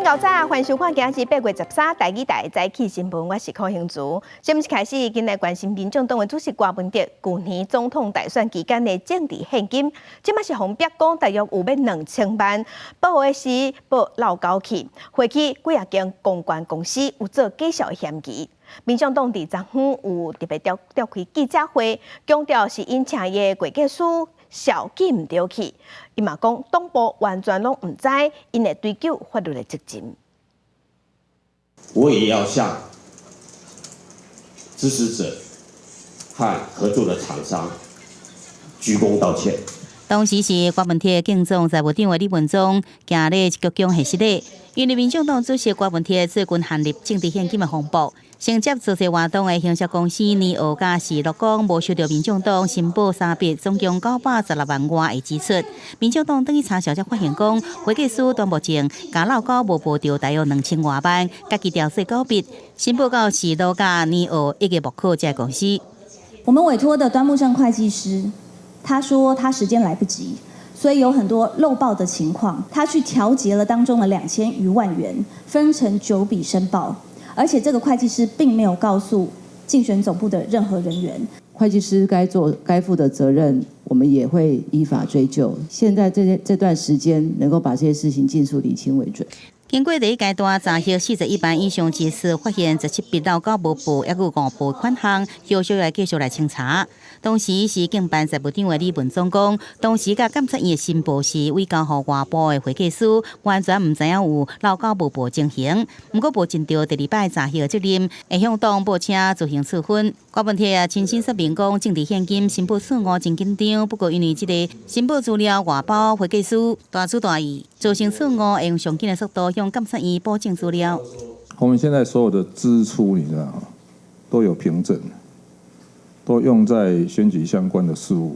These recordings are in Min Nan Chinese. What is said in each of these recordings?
𠢕早，歡迎收看今仔日8月13台語台早起新聞，我是柯興竹。新聞開始，緊來關心民眾黨的主席柯文哲，舊年總統大選期間的政治獻金，這擺是予逼供大約有欲2000萬，報的是報漏交去，回去幾仔間公關公司有做假數的嫌疑。民眾黨佇昨昏有特別召開記者會，強調是𪜶請伊的會計師數記毋著去，伊嘛講黨部完全攏毋知，𪜶會追究法律的責任。我也要向支持者和合作的廠商鞠躬道歉。當時是柯文哲競總財務長的李文忠行禮鞠躬獻失禮，因為民眾黨主席柯文哲最近陷入政治獻金的風波。承接造勢活動的行銷公司年奧佮時樂講無收著民眾黨申報三筆總共916萬外的支出。民眾黨轉去查數才發現講，會計師段木正共漏交無報著大約2000外萬，家己調做九筆，申報到時樂佮年奧以及木可這公司。我們委託的端木正會計師，他說他時間來不及，所以有很多漏報的情況，他去調節了當中的2000餘萬元，分成九筆申報。而且這個會計師並沒有告訴競選總部的任何人員。會計師該做該負的責任，我們也會依法追究。現在這段時間能夠把這些事情盡速理清為準。經過第一階段查核41萬以上支出，發現17筆漏交無報，抑閣有五報款項，後續來繼續來清查。當時是競辦財務長的李文忠講，當時佮監察院的申報是委交予外部的會計師，完全毋知影有漏交無報情形。毋過無盡著第二擺查核責任，會向黨報請自行處分。柯文哲也親身說明講，政治獻金申報錯誤真緊張，不過因為這个申報資料外包會計師大主大意，造成錯誤，會用上緊的速度向監察院補正資料。我們現在所有的支出，你知道都有憑證，都用在選舉相關的事務。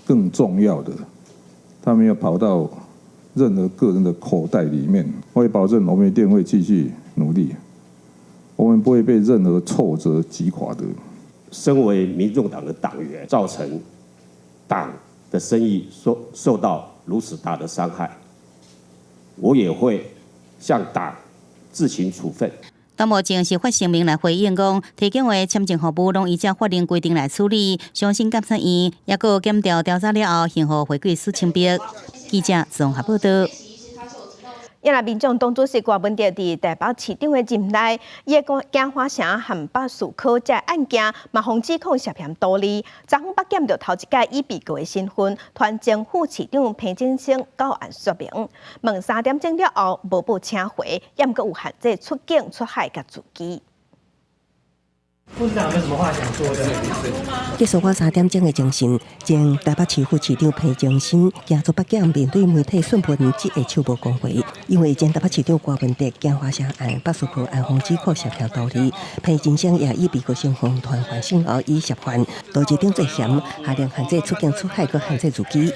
更重要的，他沒有跑到任何個人的口袋裡面。我會保證，我們一定會繼續努力，我們不會被任何挫折擊垮的。身為民眾黨的黨員，造成黨的聲譽受到如此大的傷害，我也會向黨自行處分。段木正是發聲明來回應講，提供的簽證服務攏依照法令規定來處理，相信監察院抑閣檢調調查了後，還予會計師清白。記者綜合報道。也來民眾黨主席柯文哲佇台北市長的任內，伊的京華城和北士科這案件，嘛予指控涉嫌圖利。昨昏北檢著頭一擺以被告的身份，傳前副市長彭振聲到案說明，問3點鐘了後無報請回，也毋過有限制出境出海佮住機。副市長有沒有什麼話想說的？結束我3點鐘的偵訊，前台北市副市長彭振聲行出北檢面對媒體訊問，只會手無講話。因為前台北市長柯文哲京華城案、北士科案予指控涉嫌圖利，彭振聲也以被告身份傳喚醒後以涉犯，導致頂罪嫌，下令限制出境出海閣限制住機。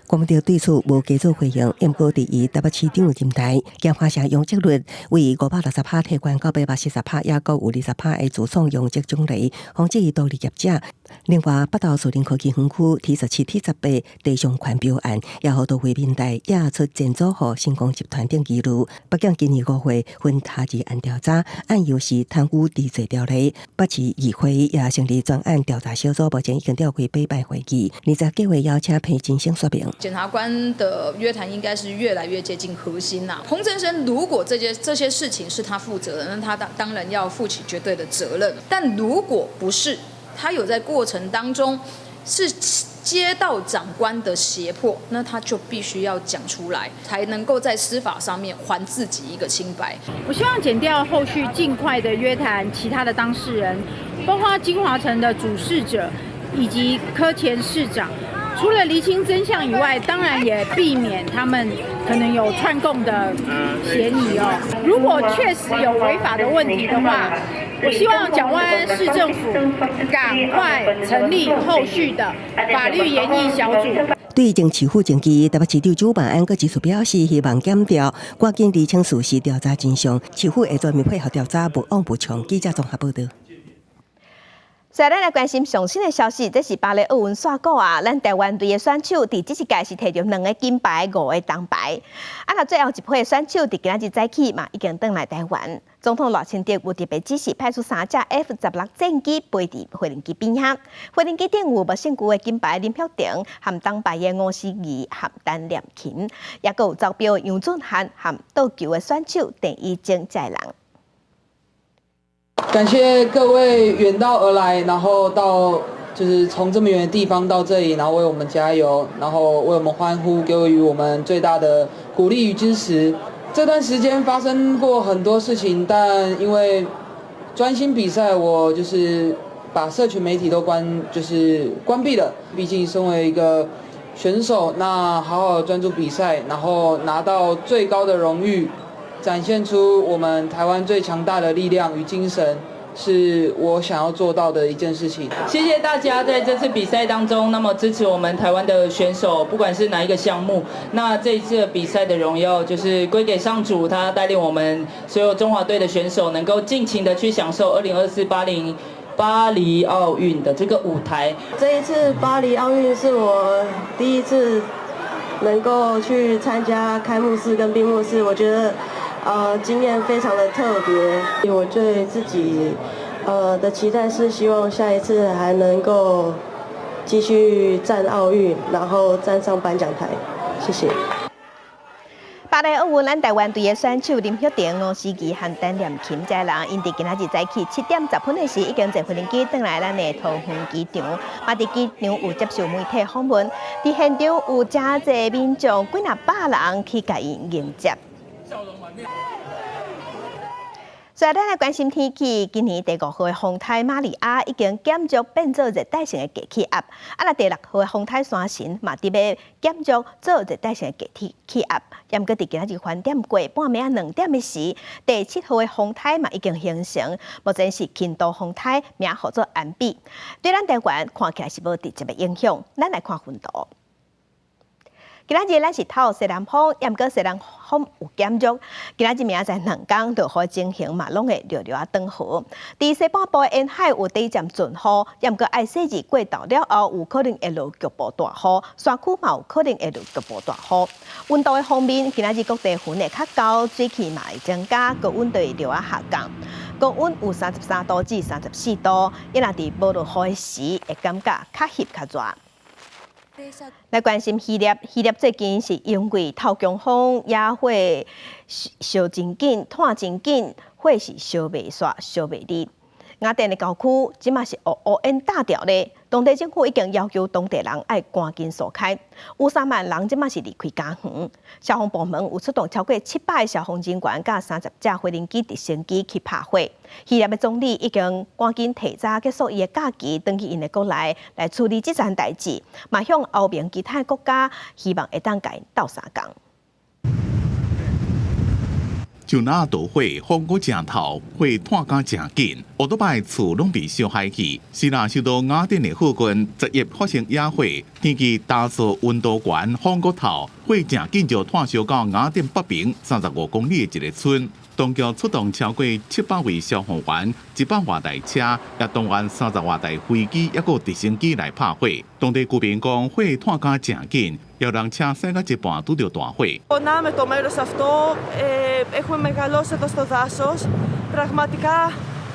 柯文哲對此無加做回應，毋過佇伊台北市長任內，京華城容積率為560趴提懸940趴，抑閣有20趴的自創容積獎勵，防止伊圖利業者。另外，北投樹林科技園區 T17、T18地上權標案，也予都會民代惹出前祖父新光集團等疑慮。北檢今年5月分他二案調查，案由是貪污治罪條例。北市議會也成立專案調查小組，目前已經召開八擺會議，20計劃邀請彭振聲說明。檢察官的約談應該是越來越接近核心啦。彭振聲如果這些事情是他負責的，那他當然要負起絕對的責任。但如果不是，他有在過程當中是接到長官的脅迫，那他就必須要講出來，才能夠在司法上面還自己一個清白。我希望檢調後續盡快的約談其他的當事人，包括京華城的主事者以及柯前市長。除了釐清真相以外，當然也避免他們可能有串供的嫌疑哦。如果確實有違法的問題的話，我希望蔣萬安市政府趕快成立後續的法律研議小組。對前市府證據，台北市長蔣萬安閣持續表示，希望檢調趕緊釐清事實，調查真相。市府會全面配合調查，勿枉勿縱。記者綜合報道。再來關心上新的消息，這是巴黎奧運煞鼓啊！咱台灣隊的選手佇這一屆是提著兩个金牌、五个銅牌。啊，若最後一批的選手佇今仔日早起嘛，已經轉來台灣。總統賴清德有特別指示派出三架 F-16戰機飛佇飛行機邊仔，飛行機頂有無身軀的金牌林育騰，含銅牌的吳思儀和陳念琴，也閣有走標楊俊翰和桌球的選手鄭以誠這人。感謝各位遠道而來，然後到就是從這麼遠的地方到這裡，然後為我們加油，然後為我們歡呼，給予我們最大的鼓勵與支持。這段時間發生過很多事情，但因為專心比賽，我就是把社群媒體都關，就是關閉了。畢竟身為一個選手，那好好專注比賽，然後拿到最高的榮譽。展現出我們台灣最強大的力量與精神，是我想要做到的一件事情。謝謝大家在這次比賽當中，那麼支持我們台灣的選手，不管是哪一個項目。那這一次的比賽的榮耀就是歸給上主，他帶領我們所有中華隊的選手，能夠盡情的去享受2024巴黎奧運的這個舞台。這一次巴黎奧運是我第一次能夠去參加開幕式跟閉幕式，我覺得經驗非常的特別。我對自己的期待是希望下一次還能夠繼續站奧運，然後站上頒獎台。謝謝。巴黎奧運，咱台灣隊的選手林育騰、吳思儀和陳念琴這人，𪜶佇今仔日早起7點10分的時，已經坐飛機轉來咱的桃園機場，嘛佇機場有接受媒體訪問，佇現場有誠濟民眾幾若百人去共𪜶迎接。所以，咱來關心天氣。今年第五號的風颱瑪利亞已經減弱變做熱帶性的低氣壓。啊，若第六號的風颱山神嘛，佇欲減弱做熱帶性的低氣壓。毋過佇今仔日翻點過半暝仔2點的時，第七號的風颱嘛已經形成，目前是輕度風颱，名號做安比。對咱台灣看起來是無直接的影響。咱來看雲圖。今仔日咱是透西南風，毋過西南風有減弱。今仔日明仔載兩工落雨情形嘛，攏會略略仔轉好。佇西半部沿海有短暫陣雨，毋過愛細日過晝了後，有可能會落局部大雨，山區嘛有可能會落局部大雨。溫度的方面，今仔日各地雲會較厚，水汽嘛會增加，高溫就會略仔下降。高溫有33度至34度，伊若佇無落雨的時，會感覺較翕較熱。來關心希臘，希臘最近是因為透強風，野火燒真緊，湠真緊，火是燒袂煞，燒袂離。雅典的郊區這馬是烏烏煙罩著咧，當地政府已經要求當地人愛趕緊疏開。有3萬人這馬是離開家園。消防部門有出動超過700個消防人員，佮30架飛行機、直升機去拍火。希臘的總理已經趕緊提早結束伊的假期，轉去𪜶的國內來處理這樁代誌，嘛向歐盟其他國家希望會當共𪜶鬥相共。就若大火，風閣誠透，火湠甲誠緊，烏多擺厝攏被燒害去。希臘首都雅典的附近，11發生野火，天氣乾燥溫度懸，風閣透，火誠緊就湠燒到雅典北邊35公里的一个村。當局出動超過700位消防員、100外台車，也動員30外台飛機，抑閣直升機來拍火。當地居民講，火湠甲誠緊，有人車駛到一半拄著大火。 Πονάμε το μέρος αυτό, έχουμε μεγαλώσει εδώ στο δάσος. Πραγματικά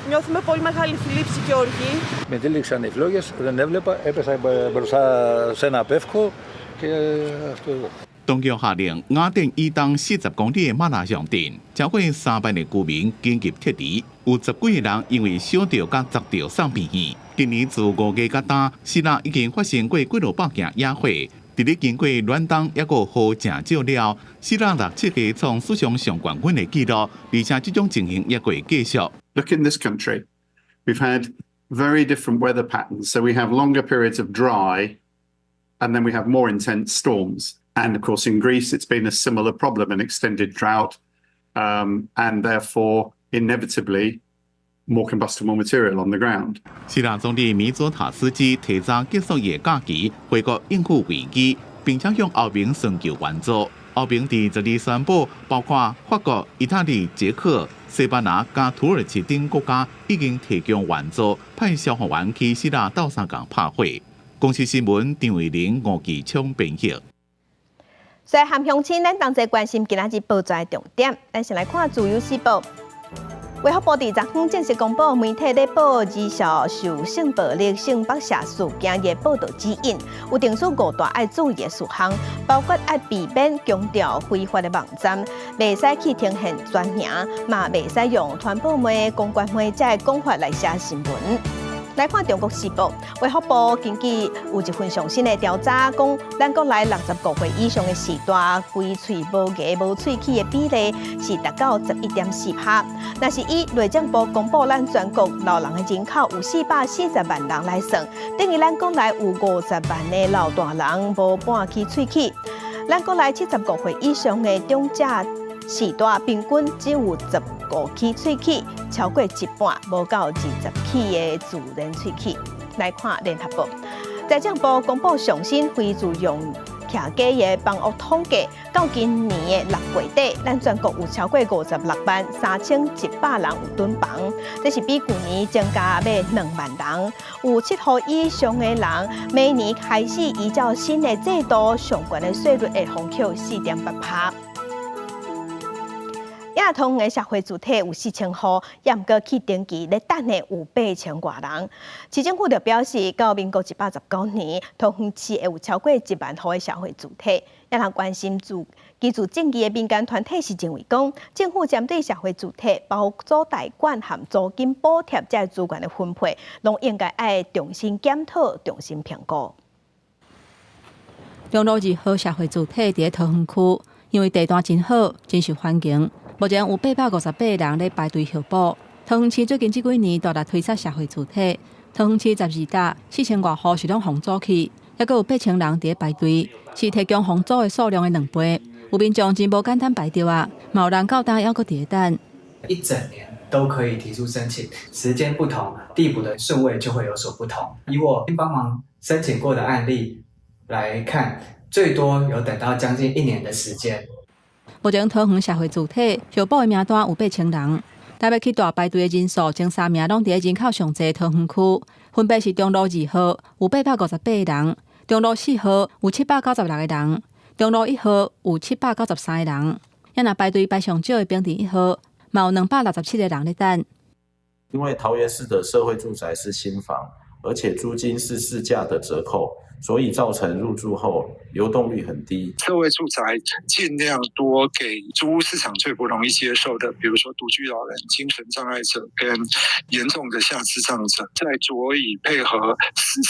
νιώθουμε πολύ μεγάλη θλίψη και οργή. Με τύλιξαν οι φλόγες, δεν έβλεπα, έπεσα μπροστά σε ένα πεύκο και αυτό εδώ. 當局下令雅典以東40公里的馬拉松鎮，超過3萬个居民緊急撤離，有十幾个人因為燒著佮砸著送病院。今年自5月到今，希臘已經發生過幾落百件野火。佇咧經過暖冬抑閣雨誠少了，希臘六七個創史上上懸溫的紀錄，而且這種情形抑閣會繼續。 Look in this country, we've had very different weather patterns. So we have longer periods of dry, and then we have more intense storms. And of course, in Greece, it's been a similar problem, an extended drought, and therefore inevitably more combustible material on the ground. 希臘總理米佐塔斯基提早結束伊的假期，回國應付危機，並且向歐盟尋求援助。歐盟佇12宣布，包括法國、意大利、捷克、西班牙佮土耳其等國家已經提供援助，派消防員去希臘鬥相共拍火。公視新聞張慧玲、吳繼昌編譯。所以，含鄉親，咱同齊關心今仔日報紙的重點。咱先來看《自由時報》。衛福部佇昨昏正式公布媒體咧報兒少受性暴力、性剝削事件的報導指引，有定出五大愛注意的事項，包括愛避免強調非法的網站，袂使去呈現全名，嘛袂使用傳播媒、公關媒這个講法來寫新聞。來看《中國時報》，衛福部根據有一份上新的調查，講咱國內65歲以上的序大，規喙無牙無喙齒的比例是達到11.4%。若是以內政部公布咱全國老人的人口有440萬人來算，等於咱國內有50萬的老大人無半支喙齒。咱國內75歲以上的長者序大，平均只有15支喙齒，超過一半，無夠20支的自然喙齒。來看聯合報，財政部公布上新非住用徛家的房屋統計，到今年的6月底，咱全國有超過56萬3100人有躉房，這是比舊年增加欲2萬人。有七戶以上的人，每年開始依照新的制度，上懸的稅率會予扣4.8%。亞通的社會住宅有4000戶，也毋過去登記咧等的有8000外人。市政府就表示，到民國119年，桃園市會有超過1萬戶的社會住宅。也人關心住居住正義的民間團體是認為講，政府針對社會住宅包租代管和租金補貼這資源的分配，攏應該愛重新檢討、重新評估。中路2號社會住宅佇咧桃園區，因為地段真好，真受歡迎。目前有858人咧排隊候補。桃園市最近這幾年大力推出社會住宅，桃園市12搭4000外戶是攏予租去，猶閣有8000人佇咧排隊，是提供予租的數量的兩倍。有民眾真無簡單排著啊，嘛有人到今猶閣佇咧等。一整年都可以提出申請，時間不同，遞補的順位就會有所不同。以我幫忙申請過的案例來看，最多有等到將近一年的時間。目前桃園社會住宅候補的名單有8000人，台北去大排隊的人數前三名攏佇咧人口上濟桃園區，分別是中路2號有858人，中路4號有796個人，中路1號有793個人。啊若排隊排上少的平鎮1號，嘛有267個人咧等。因為桃園市的社會住宅是新房，而且租金是市價的折扣。所以造成入住後流動率很低。社會住宅盡量多給租屋市場最不容易接受的，比如說獨居老人、精神障礙者跟嚴重的下肢障者，再佐以配合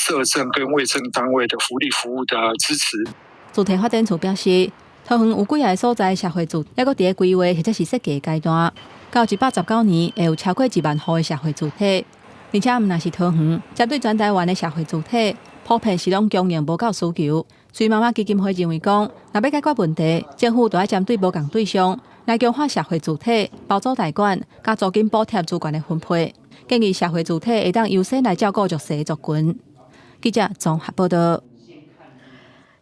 社政跟衛生單位的福利服務的支持。住宅發展處表示，桃園有幾个所在社會住宅，猶閣佇咧規劃或者是設計階段，到119年會有超過1萬戶的社會住宅，而且毋但是桃園，針對全台灣的社會住宅，普遍是攏供應無夠需求。所以媽媽基金會認為講，若欲解決問題，政府就愛針對無仝對象來強化社會住宅、包租代管、佮租金補貼資源的分配，建議社會住宅會當優先來照顧弱勢族群。記者綜合報道。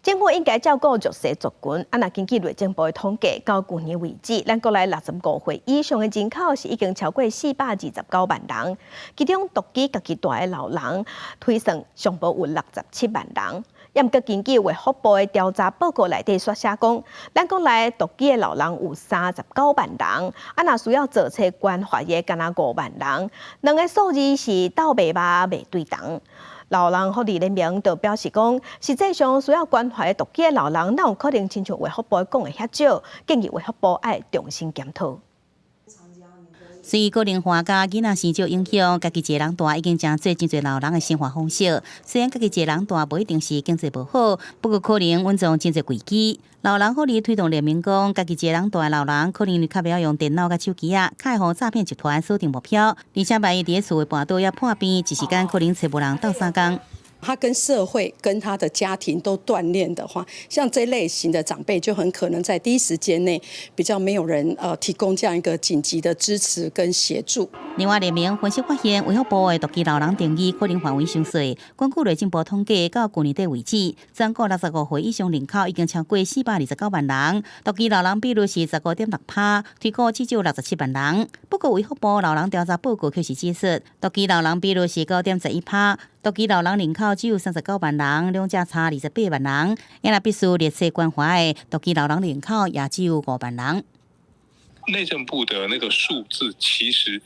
政府應該照顧弱勢族群。啊，若根據內政部的統計，到舊年為止，咱國內65歲以上的人口是已經超過429萬人，其中獨居家己蹛的老人推算上無有67萬人。也毋過根據衛福部的調查報告內底所寫講，咱國內獨居的老人有39萬人，啊，若需要做冊關懷的，敢若5萬人，兩个數字是鬥袂峇袂對同。老人福利聯盟就表示講，實際上需要關懷的獨居的老人，哪有可能親像衛福部講的遐少？建議衛福部愛重新檢討。隨高齡化佮囡仔生少影響，家己一个人蹛已經成做真濟老人的生活方式。雖然家己一个人蹛無一定是經濟無好，不過可能隱藏真濟危機。老人福利推動聯盟講，家己一个人蹛的老人可能較袂曉用電腦佮手機仔，較會予詐騙集團鎖定目標。而且萬一佇咧厝會跋倒抑破病，一時間可能揣無人鬥相共。他跟社會、跟他的家庭都斷聯的話，像這類型的長輩就很可能在第一時間內比較沒有人提供這樣一個緊急的支持跟協助。另外，聯盟分析發現，衛福部的獨居老人定義可能範圍傷細。根據內政部統計，到舊年底為止，全國65歲以上人口已經超過429萬人，獨居老人比率是15.6%，推估至少67萬人。不過，衛福部老人調查報告卻是指出，獨居老人比率是9.11%，獨居老人人口只有39萬人，兩者差28萬人。也若必須列車關懷的獨居老人人口也只有5萬人。內政部的那個數字其實，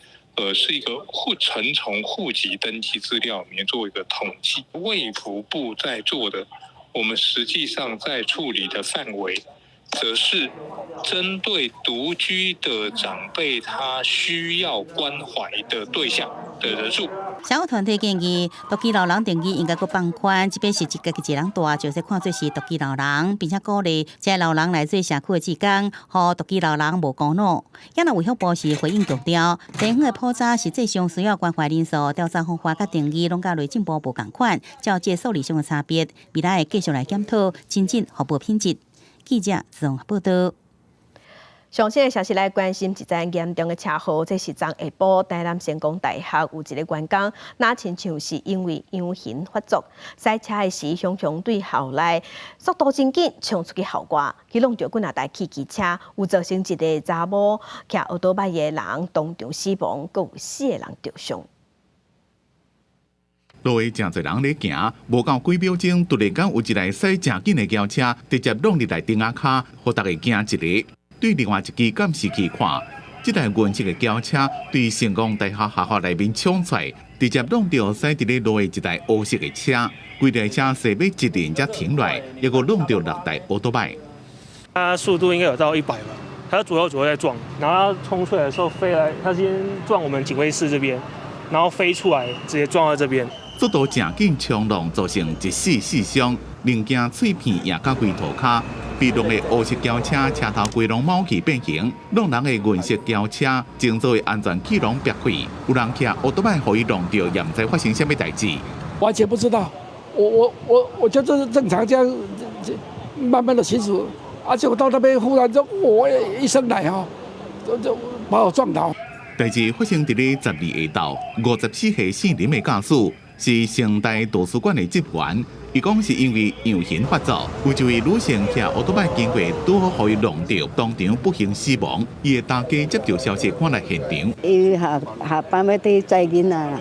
是一個戶成從戶籍登記資料裡面做一個統計。衛福部在做的，我們實際上在處理的範圍，則是針對獨居的長輩，他需要關懷的對象的人數。社福團體建議，獨居老人定義應該閣放寬，這邊是家己一人住，就是看做是獨居老人，並且鼓勵這些老人來做社區的志工，予獨居老人無孤獨。也若衛福部是回應強調，地方的普查實際上需要關懷人數調查方法佮定義攏佮內政部無仝款，照這數字上的差別，未來會繼續來檢討，精進服務品質。記者綜合報道。上新的消息來關心一則嚴重的車禍，這是昨下晡台南成功大學有一個員工，若親像是因為陽眩發作，駛車的時雄雄對校內速度真緊，衝出去校外，去挵著幾若台汽機車，有造成一个查某騎歐多擺的人當場死亡，閣有四个人著傷。路下誠濟人咧行，無夠幾秒鐘，突然間有一台駛誠緊的轎車直接挵入來燈仔跤，予大家驚一下。對另外一支監視器看，這台銀色的轎車對成功大學學校內面衝出來，直接挵著駛佇咧路的一台烏色的車，規台車踅欲一輪才停落來，抑閣挵著六台歐多擺。它速度應該有到100吧，它左右左右在撞，然後它衝出來的時候飛來，它先撞我們警衛室這邊，然後飛出來直接撞到這邊。速度誠緊衝撞，造成一死四傷，零件碎片也甲規塗跤。被挵的烏色轎車車頭規攏毛去變形，挵人的銀色轎車前座的安全氣囊煏開，有人騎歐多擺予伊挵著，也毋知發生啥物代誌。完全不知道，我就是正常這樣慢慢的行駛，而且我到那邊忽然就我一聲來吼，就把我撞倒。代誌發生佇咧12下晝，54歲姓林的駕駛是成大圖書館的職員，伊講是因為陽眩發作，有一位女性騎歐多擺經過，拄好予伊挵著，當場不幸死亡。伊的大家接到消息趕來現場。伊下下班欲去載囡仔啦，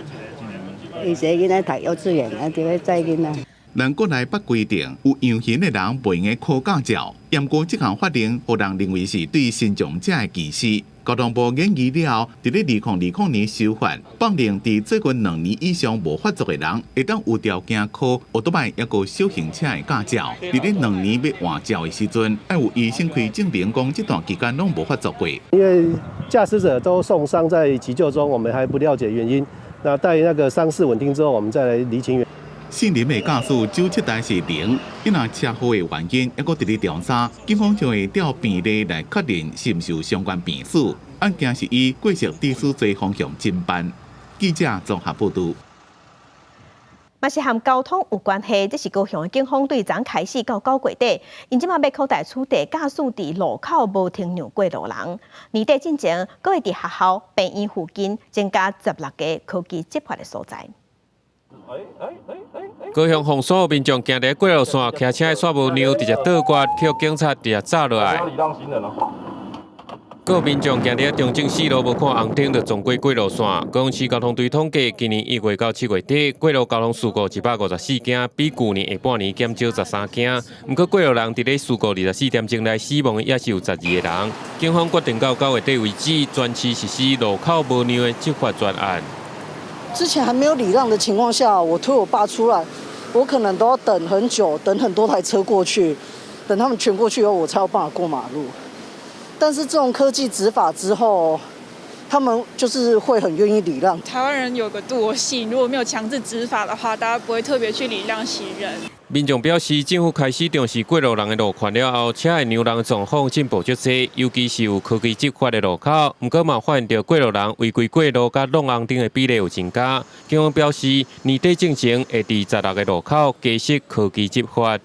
伊一個囡仔讀幼稚園，啊，佇咧載囡仔。咱國內捌規定，有陽眩的人袂用考駕照。毋過這項法令，予人認為是對身障者的歧視。交通部研議了後，佇咧2020年修法，放任佇最近2年以上無發作的人，會當有條件考歐多擺抑閣小型車的駕照。佇咧兩年欲換照的時陣，愛有醫生開證明，講這段期間攏無發作過。因為駕駛者都送傷在急救中，我們還不了解原因。那待那個傷勢穩定之後，我們再來釐清原因。姓林的駕駛酒測值是零，伊若車禍的原因猶閣佇咧調查，警方將會調病歷來確認是毋是有相關病史。案件是以過失致死罪方向偵辦。記者綜合報導。嘛是和交通有關係，這是高雄的警方對昨開始到9月底，𪜶這馬欲擴大取締駕駛佇路口無停讓過路人。年底進前，閣會佇學校、病院附近增加16个科技執法的所在。高雄鳳山民眾行佇過路線，騎車的煞無讓，直接倒掛，予警察直接紮落來。閣有民眾行佇中正四路無看紅燈，就撞過過路線。高雄市交通隊統計，今年1月到7月底，過路交通事故154件，比舊年下半年減少13件。毋過過路人佇咧事故24點鐘內死亡的也是有12個人。警方決定到9月底為止，全市實施路口無讓的執法專案。之前還沒有禮讓的情況下，我推我爸出來，我可能都要等很久，等很多台車過去，等他們全過去以後，我才有辦法過馬路。但是這種科技執法之後，他們就是會很願意禮讓。台灣人有個惰性，如果沒有強制執法的話，大家不會特別去禮讓行人。民眾表示，政府開始重視過路人的路權了後，車會讓人狀況進步足濟，尤其是有科技執法的路口。毋過嘛，發現著過路人違規過路佮挵紅燈的比例有增加。警方表示，年底進前會佇16個路口加設科技執法。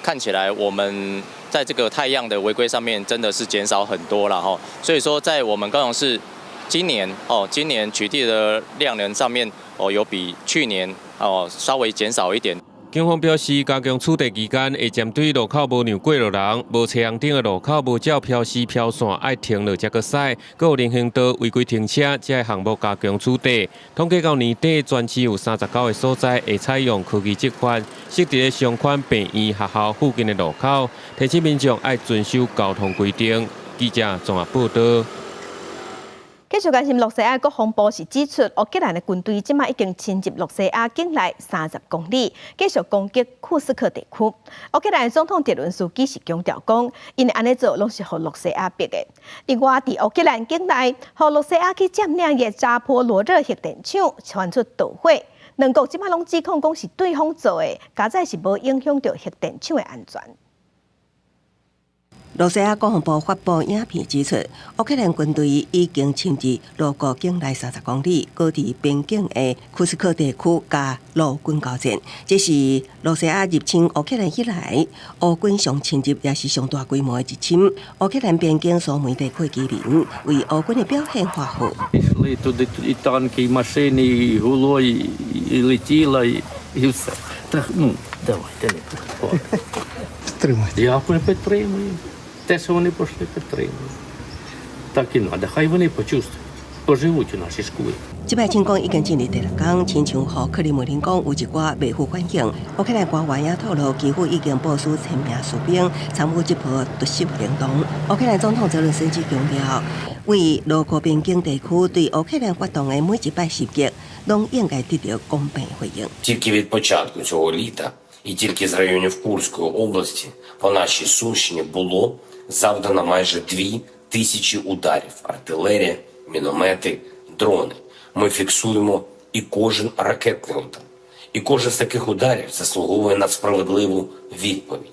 看起來我們在這個太陽的違規上面真的是減少很多了哈，所以說在我們高雄市今年哦，今年取締的量能上面哦，有比去年哦稍微減少一點。警方表示，加強取締期間，會針對路口無讓過路人、無揣紅燈的路口、無照標示標線愛停落才閣駛，閣有人行道違規停車，這个項目加強取締。統計到年底，全市有39個所在會採用科技執法，設佇咧相款病院、學校附近的路口，提醒民眾愛遵守交通規定。記者綜合報導。繼續關心露西亞國防部是指出，烏克蘭的軍隊這馬已經侵入露西亞境內30公里，繼續攻擊庫斯克地區。烏克蘭總統澤倫斯基是強調講，𪜶按呢做攏是予露西亞逼的。另外，佇烏克蘭境內，予露西亞去佔領的扎波羅熱核電廠傳出導火，兩國這馬攏指控講是對方做的，佳哉是無影響著核電廠的安全。露西亞國防部發布影片指出，烏克蘭軍隊已經侵入露國境內30公里，閣佇邊境的庫斯克地區佮露軍交戰。這是露西亞入侵烏克蘭以來，烏軍上侵入也是上大規模的入侵。烏克蘭邊境蘇梅地區居民為烏軍的表現歡呼。 Туди і танки, і машини, і гуло, і летіло, і все. Так, ну, давайте не Підтримуйте. Дякую, підтримую. Те, що вони пішли, підтримую. Так і треба. Хай вони почувствують, поживуть у нашій шкурі. 這擺侵攻已經進入第六工，親像予克里姆林宮有一寡袂赴反應。烏克蘭官員也透露，基輔已經部署千名士兵參與這波突襲行動。烏克蘭總統澤倫斯基強調，對露國邊境地區對烏克蘭發動的每一擺襲擊，攏應該得著公平回應。 Тільки від початку цього літа і тільки з районів Курської області по нашій Сумщині було завдано майже 2000 ударів: артилерія, міномети, дрони. Ми фіксуємо і кожен ракетний удар. І кожен з таких ударів заслуговує на справедливу відповідь.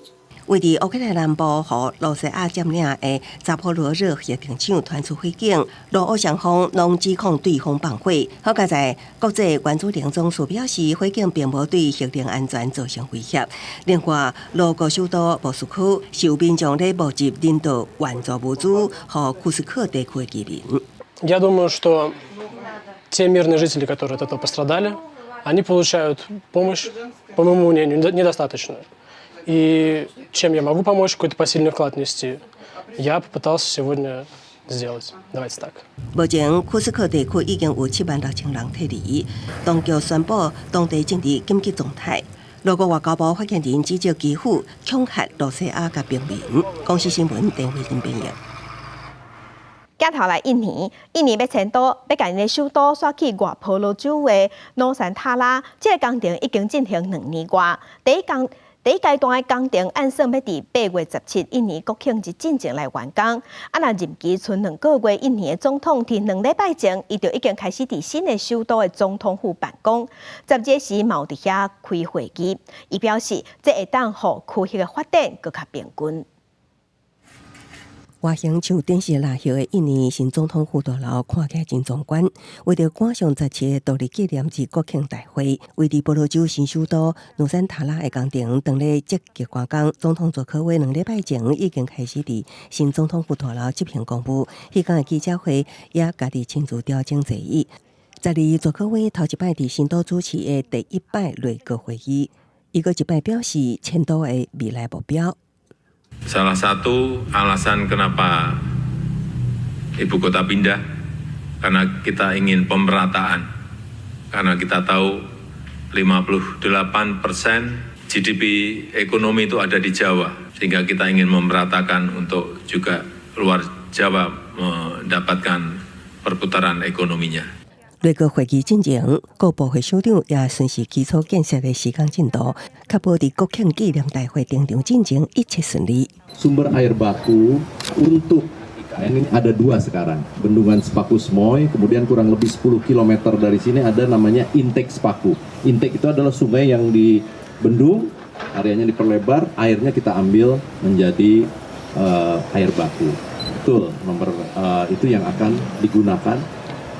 位佇烏克蘭南部予露西亞佔領的扎波羅熱核電廠傳出火警，露烏雙方攏指控對方放火。好佳哉國際原子能總署表示，火警並無對核能安全造成威脅。另外，露國首都莫斯科是有民眾咧募集人道援助物資，予庫斯克地區的居民。 Я думаю, что те мирные жители, которые от этого пострадали, они получают помощь, по моему мнению, недостаточную. И чем я могу помочь, какой-то посильный вклад внести, я попытался сегодня сделать. Давайте так. 目前庫斯克地區已經有7萬6千人撤離，當局宣布當地進入緊急狀態。露國外交部發言人指責基輔恐嚇露西亞佮平民。公視新聞鄧慧欣編譯。鏡頭來印尼，印尼欲遷都，欲共𪜶的首都徙去外婆羅洲的努山塔拉，這个工程已經進行2年外。第一階段的工程按算欲佇8月17印尼國慶日進前來完工。啊，若任期賰2個月，印尼的總統佇2禮拜前，伊就已經開始佇新的首都的總統府辦公。12時嘛有佇遐開會議，伊表示，這會當予區域的發展閣較平均。外形像電視蠟像的印尼新總統府大樓看起來真壯觀。為著趕上17個獨立紀念日國慶大會，位佇婆羅洲新首都努山塔拉的工程當咧積極趕工。總統佐科威2禮拜前已經開始佇新總統府大樓執行公務，彼工的記者會也家己親自調整座椅。12佐科威頭一擺佇新都主持的第一擺內閣會議，伊閣一擺表示遷都的未來目標。 Salah satu alasan kenapa ibu kota pindah, karena kita ingin pemerataan. Karena kita tahu 58% GDP ekonomi itu ada di Jawa, sehingga kita ingin memeratakan untuk juga luar Jawa mendapatkan perputaran ekonominya. 內閣會議進前，各部會首長也巡視基礎建設的時間進度，確保佇國慶紀念大會登場進前一切順利。 Sumber air baku untuk IKN ini ada dua sekarang, Bendungan Sepaku Semoi, kemudian kurang lebih 10 km dari sini ada namanya Intake Sepaku. Intake itu adalah sungai yang dibendung, areanya diperlebar, airnya kita ambil menjadi air baku. Betul, nomor itu yang akan digunakan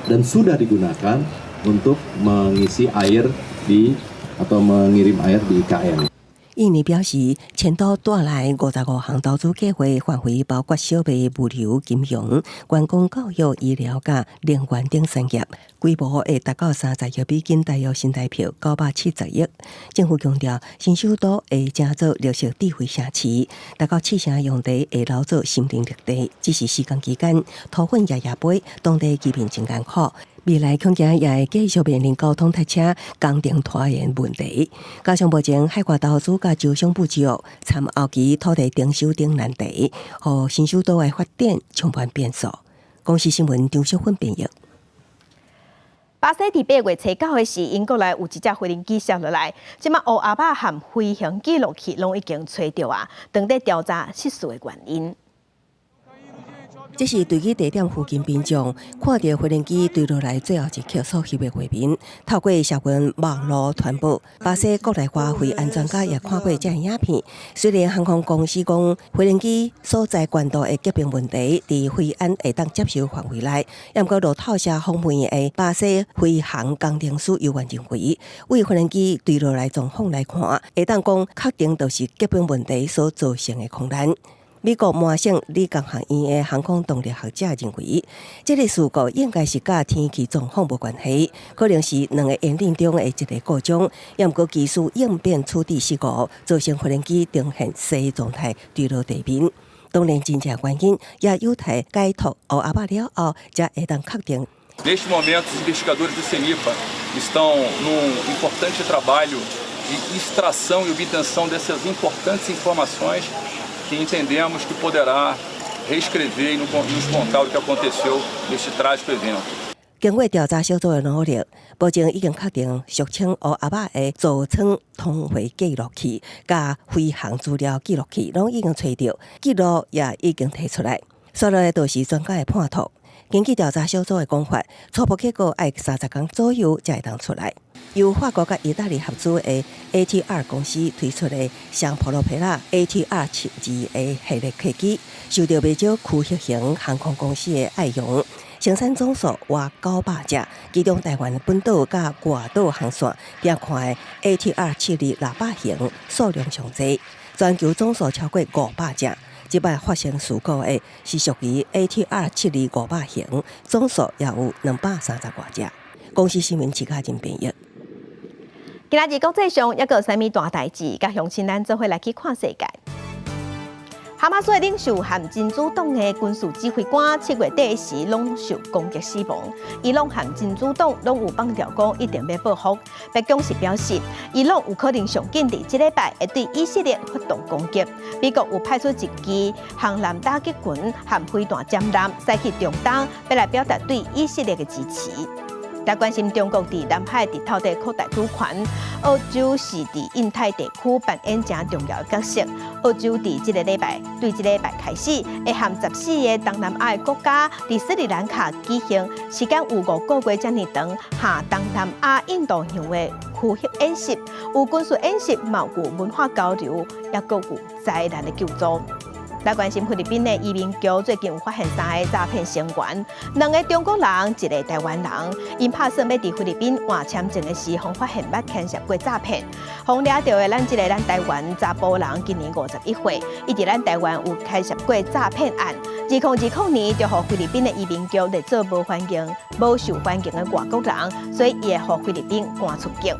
dan sudah digunakan untuk mengisi air di atau mengirim air di IKN. 印尼表示，遷都帶來55項投資計劃，範圍包括小微物流、金融、觀光、教育、醫療、佮能源等產業，規模會達到30億美金，大約新台幣970億。政府強調，新首都會成做綠色智慧城市，達到7成用地會留做森林綠地。只是施工期間，土粉夜夜飛，當地居民真艱苦。未來恐驚也會繼續面臨交通塞車、工程拖延問題。加上目前海外投資佮招商不足，參後期土地徵收等難題，予新首都的發展充滿變數。公視新聞張淑芬編譯。巴西佇8月初9的時，𪜶國內有一隻飛行機摔落來，這馬烏鴉仔和飛行記錄器攏已經揣著啊，正佇調查失事的原因。這是墜機地點附近民眾看著飛行機墜落來最後一刻所翕的畫面。透過社群網路傳播，巴西國內華飛安專家也看過這影片。雖然航空公司講飛行機所在懸度的結冰問題，佇飛安會當接受範圍內，毋過路透社訪問的巴西飛航工程師猶原認為，對飛行機墜落來狀況來看，會當講確定就是結冰問題所造成的空難。美國麻省理工學院的航空動力學者認為，這個事故應該是佮天氣狀況無關係，可能是兩个引擎中的一个故障，也毋過技術應變處置失誤，造成飛行機呈現踅狀態墜落地面。當然，真正原因也有待解脫烏鴉仔了後，才會當確定。 Neste momento, os investigadores do CENIPA estão num importante trabalho de extração e obtenção dessas importantes informações que entendemos que poderá reescrever e nos contar o que aconteceu neste trágico evento. 經過調查小組的努力，目前已經確定俗稱烏鴉仔的座艙通話記錄器、佮飛行資料記錄器，攏已經揣著，記錄也已經提出來。紲落來就是專家的判斷。根據調查小組的講法，初步結果愛30工左右才會當出來。由法國佮意大利合資的 ATR 公司推出的雙普羅皮拉 ATR 72的系列客機，受到袂少區域型航空公司的愛用。生產總數逾900隻，其中台灣本島佮外島航線訂看的 ATR 72-600型數量上濟，全球總數超過500隻。這擺發生事故的是屬於 ATR 72-500型，總數也有230外隻。公視新聞徐嘉仁編譯。今仔日國際上猶閣有啥物大代誌，佮鄉親咱做伙來去看世界。哈馬斯的領袖和真主黨的軍事指揮官7月底時攏受攻擊死亡。伊朗和真主黨攏有放調講一定欲報復。白宮是表示，伊朗有可能上緊佇這禮拜會對以色列發動攻擊。美國有派出一支航艦打擊群和飛彈艦艦，駛去中東，欲來表達對以色列的支持。來關心中國佇南海佇透地擴大主權，澳洲是佇印太地區扮演誠重要的角色。澳洲佇這个禮拜對這禮拜開始，會和14個東南亞的國家佇斯里蘭卡舉行時間有5個月遮爾長，下東南亞印度洋的區域演習，有軍事演習，嘛有文化交流，抑閣有災難的救助。來關心菲律賓的移民局最近有發現三个詐騙成員，兩个中國人，一个台灣人，𪜶拍算欲佇菲律賓換簽證的時，予發現捌牽涉過詐騙，予掠著的咱這个咱台灣查埔人，今年51歲，伊佇咱台灣有牽涉過詐騙案，2020年就予菲律賓的移民局列做無歡迎、無受歡迎的外國人，所以伊會予菲律賓趕出境。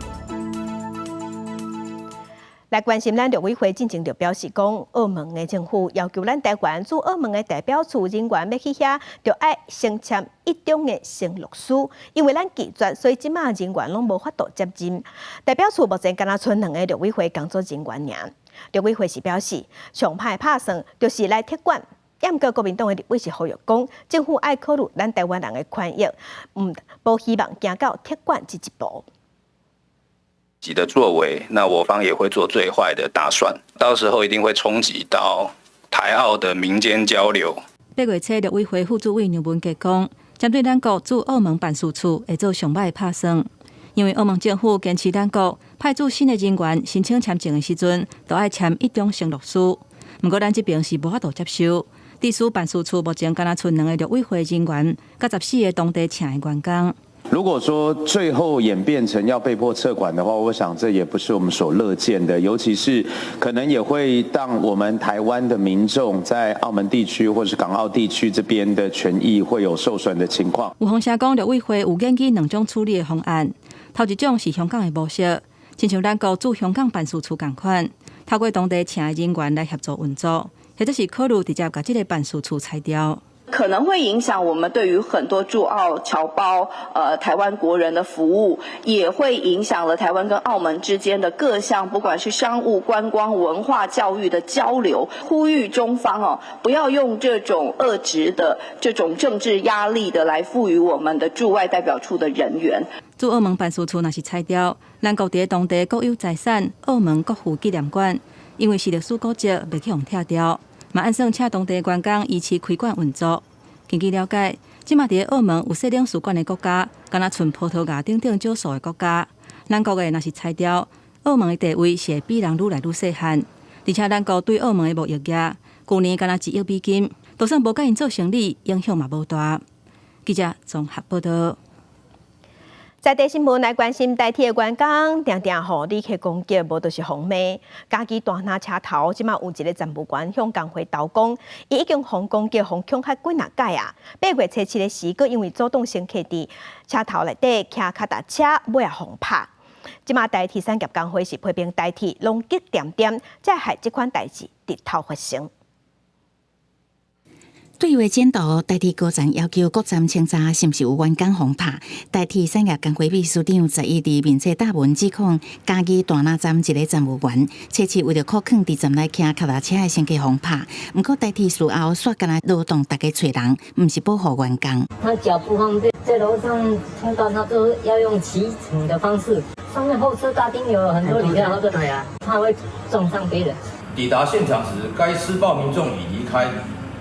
來關心咱陸委會進前就表示講，澳門的政府要求咱台灣駐澳門的代表處人員欲去遐，就愛先簽一中的承諾書，因為咱拒絕，所以這馬人員攏無法度接任。代表處目前敢若賰兩个陸委會工作人員爾。陸委會是表示，上歹拍算就是來託管。毋過國民黨的立委是呼籲講，政府愛考慮咱台灣人的權益，毋無希望行到託管這一步。己的作為，那我方也會做最壞的打算，到時候一定會衝擊到台澳的民間交流。8月初，陸委會副主委梁文傑講，針對咱國駐澳門辦事處會做上歹的拍算，因為澳門政府堅持咱國派駐新的人員申請簽證的時陣，都愛簽一中承諾書。毋過咱這邊是無法度接受。致使辦事處目前敢若賰兩个陸委會人員，佮14个當地請的員工。如果說最後演變成要被迫撤館的話，我想這也不是我們所樂見的，尤其是可能也會讓我們台灣的民眾在澳門地區或是港澳地區這邊的權益會有受損的情況。有風聲講，陸委會有研究兩種處理的方案，頭一種是香港的模式，親像咱國駐香港辦事處仝款，透過當地請的人員來協助運作，或者是考慮直接共這个辦事處裁掉。可能會影響我們對於很多駐澳僑胞、台灣國人的服務，也會影響了台灣跟澳門之間的各項，不管是商務、觀光、文化、教育的交流。呼籲中方哦，不要用這種惡質的這種政治壓力的來賦予我們的駐外代表處的人員。駐澳門辦事處若是裁掉，咱國佇當地國有財產澳門國父紀念館，因為是歷史古蹟，袂去予拆掉。嘛按算請當地員工維持開館運作。根據了解，這馬佇澳門有設領事館的國家，敢若賰葡萄牙等等少數的國家。咱國的若是裁掉，澳門的地位是會比人愈來愈細漢。而且咱國對澳門的貿易額，舊年敢若1億美金，就算無佮𪜶做生理，影響嘛無大。記者綜合報導。在地新聞來關心台鐵的員工，定定予旅客攻擊，無就是予罵。嘉義大林車頭，這馬有一个站務員向工會投講，伊已經予攻擊、予恐嚇幾若擺啊。8月初7的時，閣因為阻擋乘客佇車頭內底騎跤踏車，尾仔予拍。這馬台鐵產業工會是批評台鐵攏激恬恬，才害這款代誌直頭發生。對話剪圖，台鐵高層要求各站清查是毋是有員工予拍。台鐵產業工會秘書長11佇面冊貼文指控，嘉義大林站一个站務員，初七為著箍囥佇站內騎跤踏車的乘客予拍。毋過台鐵事後煞干焦勞動逐家揣人，毋是保護員工。他腳不方便，在樓上通道，他都要用騎乘的方式。上面候車大廳有很多旅客，對啊，怕會撞上別人。抵達現場時，該施暴民眾已離開。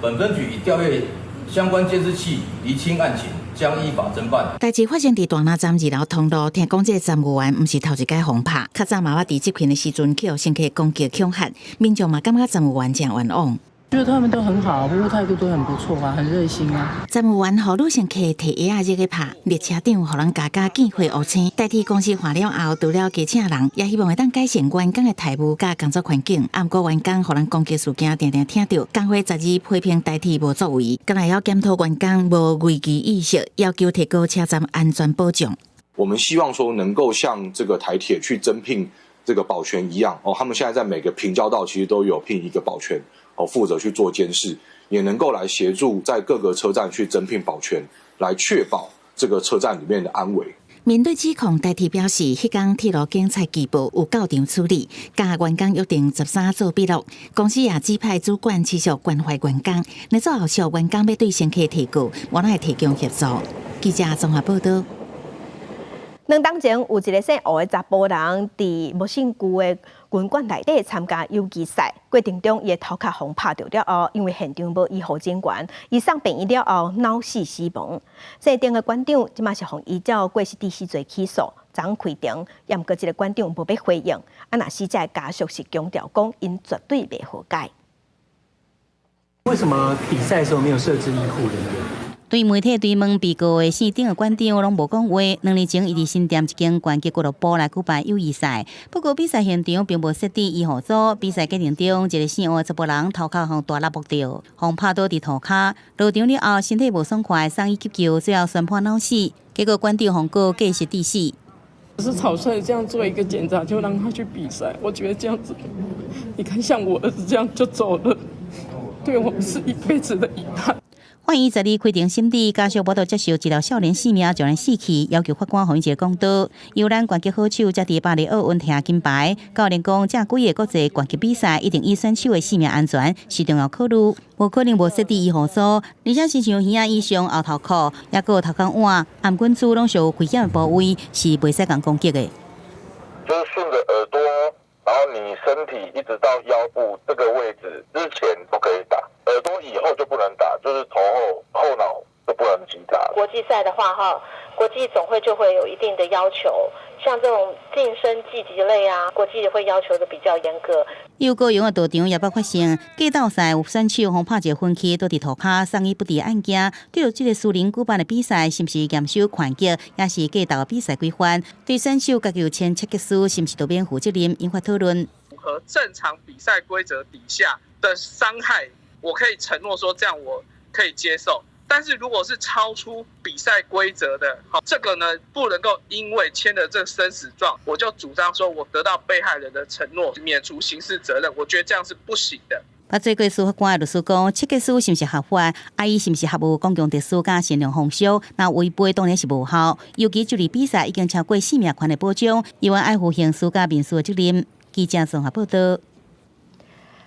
本分局已調閱相關監視器，釐清案情，將依法偵辦。代誌發生佇大林站二樓通路，聽講這个站務員毋是頭一擺予拍，較早嘛捌佇執勤的時陣去予乘客攻擊恐嚇，民眾嘛感覺站務員誠冤枉。覺得他們都很好，服務態度都很不錯啊，很熱心啊。站務員予女乘客提鞋仔入去拍，列車長予人加加見血烏青。台鐵公司看了後，除了加請人，也希望會當改善員工的待遇佮工作環境。啊，毋過員工予人攻擊事件，定定聽著，工會12批評台鐵無作為，閣來要檢討員工無危機意識，要求提高車站安全保障。我們希望說能夠像這個台鐵去增聘這個保全一樣，哦，他們現在在每個平交道其實都有聘一個保全。哦，負責去做監視，也能夠來協助在各個車站去增聘保全，來確保這個車站裡面的安危。面對指控，台鐵表示，彼工鐵路警察機報有到場處理，佮員工約定13做筆錄。公司也指派主管持續關懷員工，若做後續員工欲對乘客提告，我攏會提供協助。記者綜合報導。2冬前有一个姓胡的查埔人，佇無姓舊的拳館內底參加友誼賽，過程中伊的頭殼予拍著了後，因為現場無醫護人員，伊送病院了後腦死死亡。這間的館長這馬是予依照過失致死罪起訴，昨開庭，也毋過這个館長無欲回應。啊，若死者的家屬是強調講，𪜶絕對袂和解。為什麼比賽的時候沒有設置醫護人員？對媒體追問被告的姓丁的館長攏無講話。2年前，伊佇新店一間拳擊俱樂部來舉辦友誼賽，不過比賽現場並無設置醫護組。比賽過程中，一个姓胡的查埔人頭殼予大粒木著，予拍倒佇塗跤，落場了後身體無爽快，送醫急救，最後宣判腦死。結果館長予告過失致死。是草率這樣做一個檢查就讓他去比賽，我覺得這樣子，你看像我兒子這樣就走了，對我們是一輩子的遺憾。法院12開庭審理，家屬無法度接受一條少年性命就按呢死去，要求法官予𪜶一个公道。由咱拳擊好手才佇巴黎奧運摕金牌，教練講這幾个國際拳擊比賽一定以選手的性命安全是重要考慮，無可能無設置醫護組，而且親像耳仔以上後頭殼，抑閣有頭殼碗、頷頸珠攏屬有危險的部位，是袂使共攻擊的。就是順著耳朵，然後你身體一直到腰部這個位置之前都可以打。耳朵以後就不能打，就是頭後後腦都不能擊打。國際賽的話，哈，國際總會就會有一定的要求，像這種近身技擊類啊，國際會要求的比較嚴格。有高雄的道場也捌發生格鬥賽有選手予拍一个昏去，倒佇塗跤送醫不治的案件。對著這个私人舉辦的比賽，是毋是嚴守拳擊，抑是格鬥比賽規範？對選手家己有簽切結書，是毋是都免負責任？引發討論。符合正常比賽規則底下的傷害，我可以承諾說這樣我可以接受。但是如果是超出比賽規則的，好，這個呢不能夠因為簽了這個生死狀，我就主張說我得到被害人的承諾，免除刑事責任，我覺得這樣是不行的。捌做過司法官的律師講，切結書是毋是合法？啊，伊是毋是合乎公共秩序佮善良風俗？若違背當然是無效。尤其這類比賽已經超過生命權的保障，猶原愛負刑事佮民事的責任。記者綜合報道。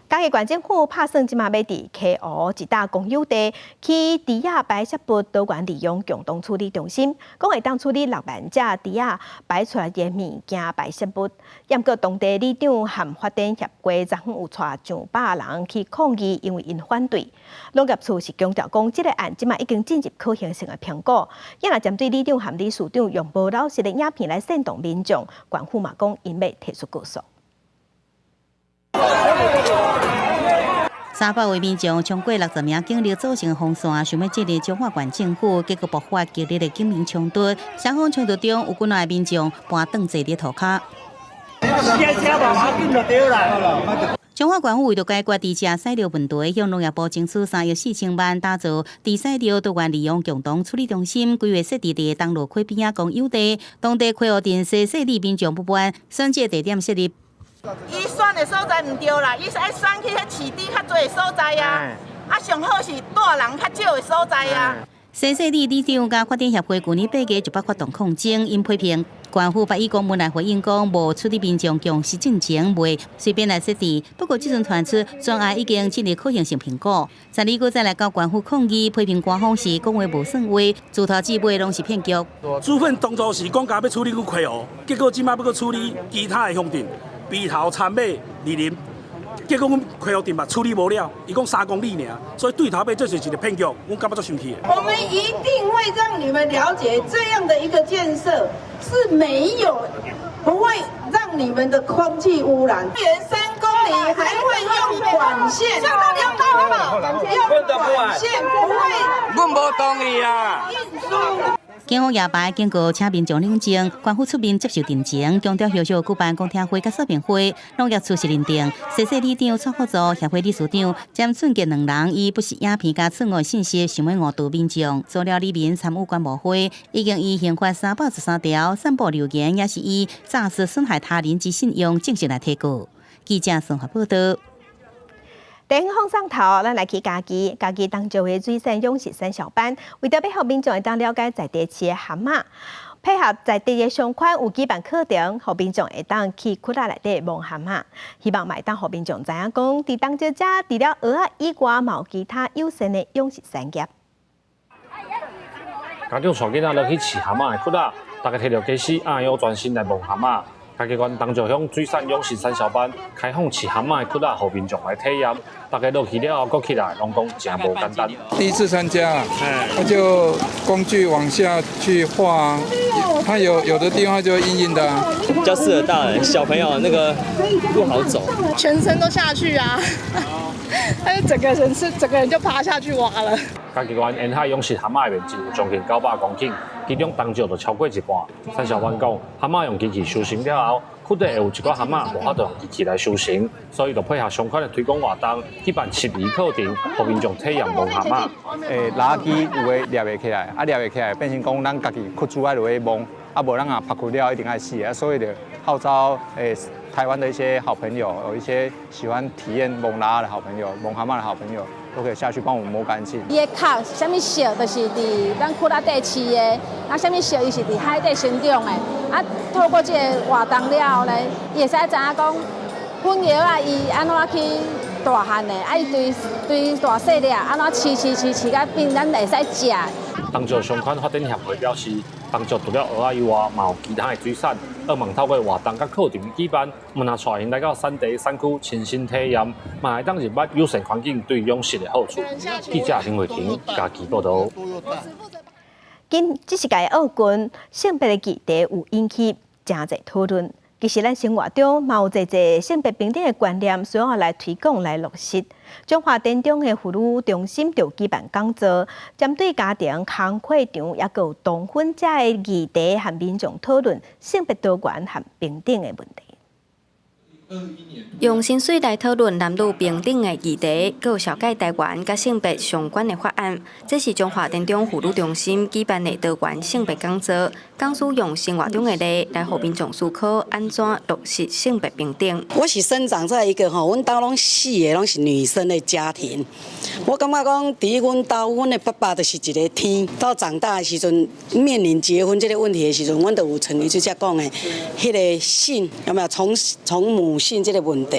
嘉義縣政府拍算這馬欲佇溪湖一搭公有地起豬仔排泄物多元利用共同處理中心，講會當處理6萬隻豬仔排出來的物件排泄物。毋過當地里長和發展協會昨昏有帶上百人去抗議，因為𪜶反對。農業處是強調講，這个案這馬已經進入可行性的評估。也若針對里長和理事長用無老實的影片來煽動民眾，縣府嘛講𪜶欲提出告訴。 300位民眾衝過60名警力組成封線，想欲進入彰化縣政府，結果爆發激烈的警民衝突。雙方衝突中有幾若个民眾盤斷坐佇塗跤。彰化縣府為著解決豬隻屎尿問題，向農業部爭取3億4千萬，打造豬屎尿多元利用共同處理中心，規劃設置佇東螺溪邊仔公有地，當地溪湖鎮西勢里民眾不滿，選這地點設立。伊選的所在毋對啦，伊是愛選去彼飼豬較濟的所在啊，啊上好是蹛人較少的所在啊。西勢里里長佮發展協會舊年8月就捌發動抗爭，𪜶批評縣府捌以公文來回應講，無處理民眾共識進前，袂隨便來設置。不過這陣傳出專案已經進入可行性評估，十二閣再來到縣府抗議，批評官方是講話無算話，自頭至尾攏是騙局。處分當初是講欲處理阮溪湖，結果這馬欲閣處理其他的鄉鎮。埤頭、田尾、二林，結果阮溪湖鎮嘛處理無了，伊講3公里爾，所以對頭尾這是一个騙局，阮感覺足生氣的。我們一定會讓你們了解，這樣的一個建設是沒有不會讓你們的空氣污染。3公里還會用管線，用管線不會。阮無同意啊。警方夜排經過請民眾冷靜，官府出面接受陳情，強調後續舉辦公聽會佮說明會，農業處是認定西勢里長蔡福祖協會理事長詹俊傑兩人以不實影片佮錯誤信息，想欲誤導民眾，做了里民參與觀摩會，已經依刑法313條散布流言，也是以詐欺損害他人之信用正式來提告。記者綜合報道。電影放送頭，咱來去嘉義，嘉義東石的水產養殖產銷班，為著欲予民眾會當了解在地飼的蚶仔，配合在地的商圈有舉辦課程，予民眾會當去窟仔內底摸蚶仔，希望嘛會當予民眾知影講，佇東石遮除了蚵仔以外，嘛有其他友善的養殖產業。家長帶囡仔落去飼蚶仔的窟仔，大家提著家私，按腰專心來摸蚶仔。嘉義縣東石鄉水產養殖產銷班開放飼蚶仔的窟仔，予民眾來體驗。大家落去了後，閣起來，攏講誠無簡單。第一次參加，他就工具往下去畫，它有的地方就硬硬的，比較適合大人，小朋友那個不好走。全身都下去啊，他就整個人是整個人就趴下去挖了。嘉義縣沿海養殖蚶仔的面積有將近900公頃，其中東石就超過一半。產銷班講，蚶仔用機器收成了後，窟底會有一寡蚶仔無法度用機器來收成，所以就配合相關的推廣活動，舉辦釋疑課程，予民眾體驗摸蚶仔。蜊仔機有的掠袂起來，啊掠袂起來，變成講咱家己窟主愛落去摸，啊無咱若曝開了一定愛死啊，所以就號召台灣的一些好朋友，有一些喜歡體驗摸蜊仔的好朋友，摸蚶仔的好朋友，都可以下去幫我們摸乾淨。伊的殼啥物色，就是佇咱窟仔底飼的，啊啥物色，伊是佇海底生長的。啊，透過這个活動了後呢，伊會使知影講，粉蚵仔伊按怎去大漢的，啊伊對對大細粒，按怎飼飼飼飼甲變咱會使食。東石相關發展協會表示，當局除了蚵仔以外，嘛有其他的水產，希望透過活動佮課程的舉辦，毋但帶𪜶來到產地產區親身體驗，嘛會當認捌友善環境對養殖的好處。記者林慧婷嘉義報導。今這是屆奧運性別的議題有引起誠濟討論。其實咱生活中嘛有濟濟性別平等的觀念需要來推廣來落實。中華田中的婦女中心就舉辦講座，針對家庭工課場抑閣有同婚這的議題，和民眾討論性別多元和平等的問題。用薪水來討論男女平等的議題，閣有紹介台灣佮性別相關的法案。這是中華田中婦女中心舉辦的多元性別講座，講師用生活中的例來予民眾思考按怎落實性別平等。我是生長在一個吼，阮兜攏四个攏是女生的家庭。我感覺講，佇阮兜，阮的爸爸就是一个天。到長大的時陣，面臨結婚這個問題的時陣，阮就有像伊這只講的，彼个姓有沒有從從母姓這個問題。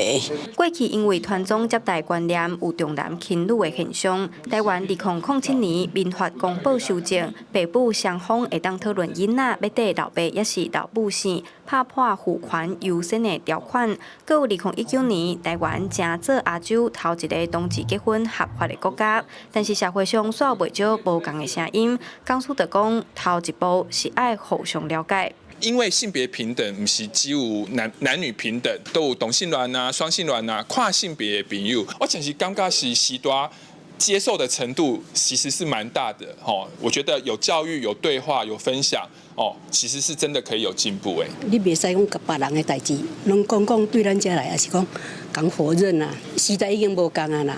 過去因為傳宗接代觀念有重男輕女的現象，台灣2007年民法公布修正，爸母雙方會當討論囡仔欲綴老爸抑是老母姓，拍破父權優先的條款。閣有2019年，台灣成做亞洲頭一个同志結婚合法的國家，但是社會上煞有袂少無仝的聲音。講師就講，頭一步是愛互相了解。因為性別平等毋是只有男男女平等，都有同性戀啊、雙性戀啊、跨性別的朋友。我其實感覺是時代接受的程度其實是蠻大的，吼。我覺得有教育、有對話、有分享，哦，其實是真的可以有進步誒。你袂使講共別人的代誌，攏講講對咱遮來，抑是講共否認啊？時代已經無仝啊啦，